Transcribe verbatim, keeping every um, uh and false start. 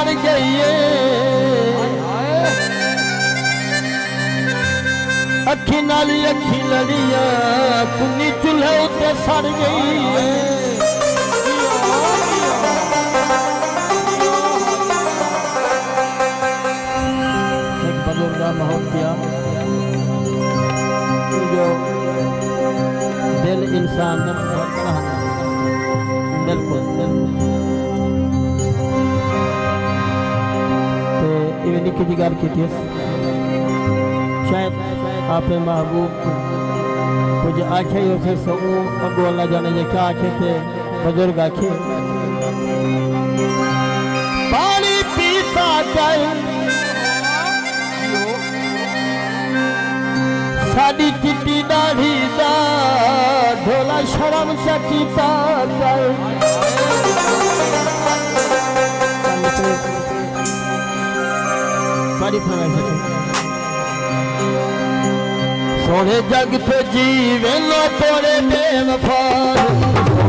سڑ ڳئی اے۔ اکھیں نال اکھیں لڑیاں، کنی چولہے اتے سڑ ڳئی اے۔ ہک بزرگ دا محبت پیا، جو دل انسان دا، بالکل، بالکل۔ تے ایویں نکی جی ڳالھ کیتی اس۔ شاید آپ محبوب کجھ آکھیا ہی ہوسے، سو اڳوں اللہ جانے جے کیا آکھے تے بزرگ آکھے، پاݨی پیتا کر، ساݙی چٹی ݙاڑھی دا ڈھولا شرم چا کیتا کر۔ ساݙی فرمائش ہے۔ سوہݨے جڳ تے جیوے نہ توڑے بے وفا۔